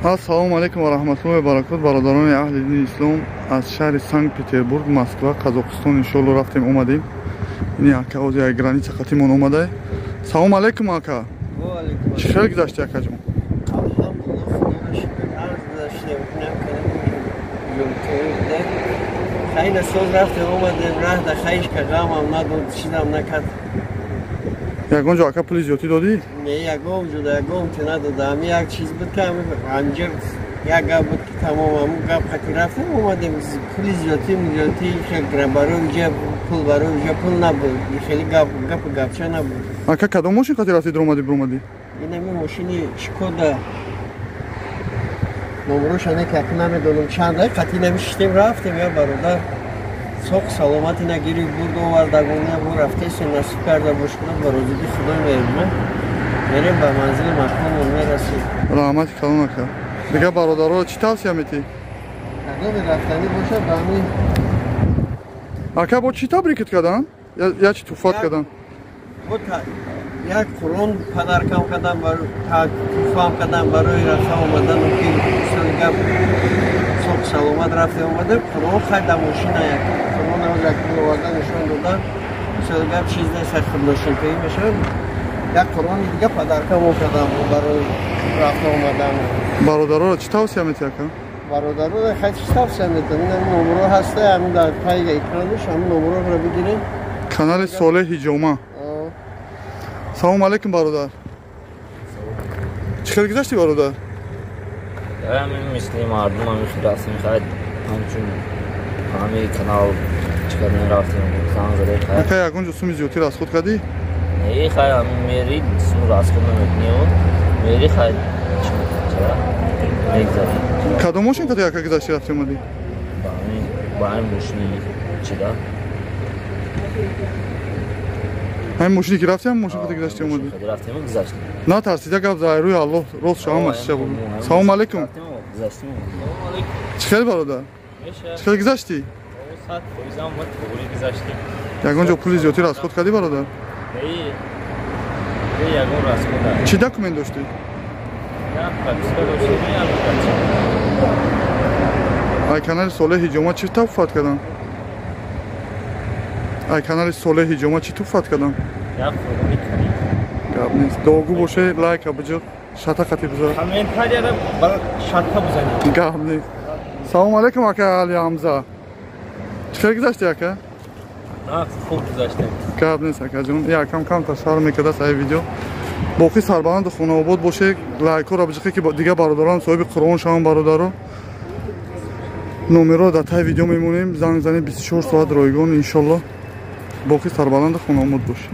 Ассалому алайкум ва раҳматуллоҳи ва баракот, бародарони аҳли дини ислом аз шаҳри Санкт-Петербург, Москва, Қазоқистон иншоалло рафтем омадем. Ини ака ози як граница қатимон омада. Салом алайкум ака. Чӣ хел гузашти акаҷон? Хайна соз рафтем омадем, раҳ да хайш ка ғамам надод, чизам накард. Ягон ҷо ака пули зиёдтӣ додӣ? Не, ягон ҷо ягон те надода. Ҳами як чиз буд ки анҷа як гап буд ки тамом ҳамун гап қати рафтем омадем. Пули зиёдтӣ зиёдтӣ барои ҷа пул барои ҷа пул набуд. Хеле гап гапу гапча набуд. Ака кадом мошин қати рафти дуромадӣ буромадӣ? Ин ҳами мошини Шкода. Номроша не ки ака намедонам чанд қати намишиштем рафтем я бародар. Соқ саломати нагири бурд овардагония бу рафтесу насиб карда бошкунад ба розигӣ Худой меҳрубон. Мерем ба манзили маконмон мерасем. Раҳмати калон ака. Дигар бародароро чӣ тавсия метӣ? Агар рафтанӣ бошад ба ҳамин ака бо чӣ табрикат кардан? Я чӣ туҳфат кардан? Як Қуръон падаркам кардан, туҳфаам кардан барои рафта омадану ки соли гап соқ саломат рафта омадем. Қуръон хай дар мошина як Қуръон як оварда нишон дода. Соли гап чиз нест, як худношинкоӣ мешавад. Як Қуръони дига падаркам кардам барои рафта омадан. Бародароро чӣ тавсия метиҳ ака? Бародароро хай чӣ тавсия метиҳам? Ин ҳамин номерҳо ҳаста, ҳамин дар пайи экранаш ҳамин номерҳоро бигирем. Канали Солеҳ Ҳиҷома. Салом алейкум бародар. Чӣ хел гузашти бародар? Ҳамин мисли мардум ҳамин хел рафтем, хай ҳамчун ҳамин канал чӣ кардем рафтем, занг задем хай. Ака ягон ҷо суми зиёдтӣ расход кардӣ? Не, хай ҳамин мери сум расход намекунӣ, мери хай чара мегзарӣ. Кадом мошин кади ака гузашти рафти омадӣ? Ба ҳамин мошини чида. Ҳамин мошине ки рафти, ҳамин мошин кади гузашти омадӣ? Рафтем гузаштем. Натарсида гап за рӯи Аллоҳ рост шава ҳамаш чиша буд. Салом алейкум. Чӣ хел бародар? Чӣ хел гузаштӣ? Ягон ҷо пули зиёдтӣ расход кардӣ бародар? Чӣ документ доштӣ? Ай канали Солеҳ Ҳиҷома чӣ туҳфат кардам? Ай канали Солеҳ Ҳиҷома чӣ туҳфат кардам? Гап нест. Дуогӯ боше, лайка биҷиқ, шата қати бизор. Комментарияра шата бизанед. Гап нест. Салом алейкум ака Али Ҳамза. Чӣ хел гузашти ака? Хуб гузаштем. Гап нест акаҷон. Якам камтар шарм мекардааст ай видео. Боқӣ сарбаланду хонаобод боше, лайкҳоро биҷиқе ки дигар бародарон соҳиби Қуръон шаванд бародаро. Номерро дар таи видео мемонем, занг занед 24 соат ройгон иншолло. Боқӣ сарбаланду хонаобод боше.